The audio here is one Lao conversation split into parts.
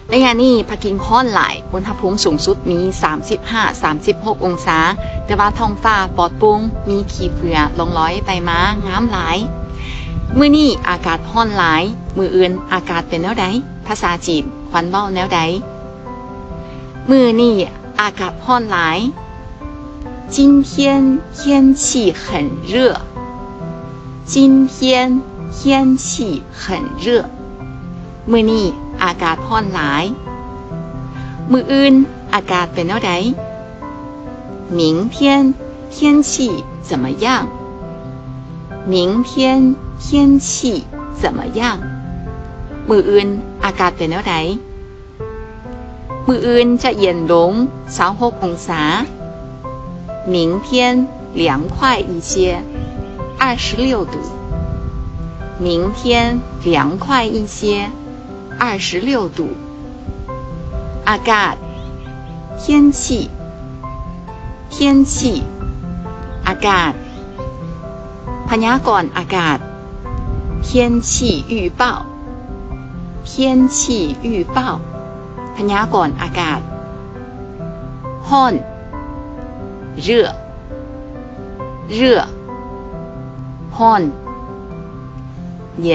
ໄລຍະນີ້ປັກກິ່ງຮ້ອນຫຼາຍ, ອຸນຫະພູມສູງສຸດມີສາມສິບຫ້າ ສາມສິບຫົກອົງສາ, ແຕ່ວ່າທ້ອງຟ້າປອດໂປ່ງ, ມີຂີ້ເຝືອລ່ອງລອຍໄປມາ, ງາມຫຼາຍ. ມື້ນີ້ອາກາດຮ້ອນຫຼາຍ, ມື້ອື່ນອາກາດເປັນແນວໃດ? ພາສາຈີນຄວນເວົ້າແນວໃດ? ມື້ນີ້ອາກາດຮ້ອນຫຼາຍ. 今天天气很热。今天天气很热。 ມື້ນີ້ອາກາດຮ້ອນຫຼາຍ. ມື້ອື່ນອາກາດເປັນແນວໃດ? 明天天气怎么样？明天天气怎么样？ ມື້ອື່ນອາກາດເປັນແນວໃດ? ມື້ອື່ນຈະເຢັນລົງຊາວຫົກອົງສາ. 明天凉快一些，二十六度。明天凉快一些，二十六度。ອາກາດ 天气 天气 ອາກາດ ພະຍາກອນອາກາດ 天气预报 天气预报 ພະຍາກອນອາກາດ. ຮ້ອນ 热 热 ຮ້ອນ. 炎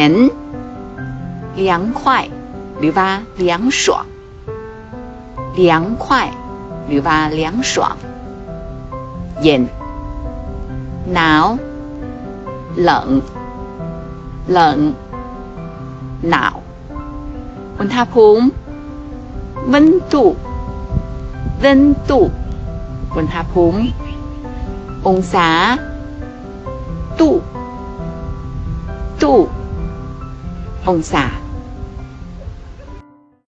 凉快 ຫຼືວ່າ 凉爽 凉快 ຫຼືວ່າ 凉爽. 炎 ໜາວ 冷 冷 ໜາວ. ອຸນຫະພູມ 温度 温度 ອຸນຫະພູມ. ອົງສາ 度 度 ອົງສາ.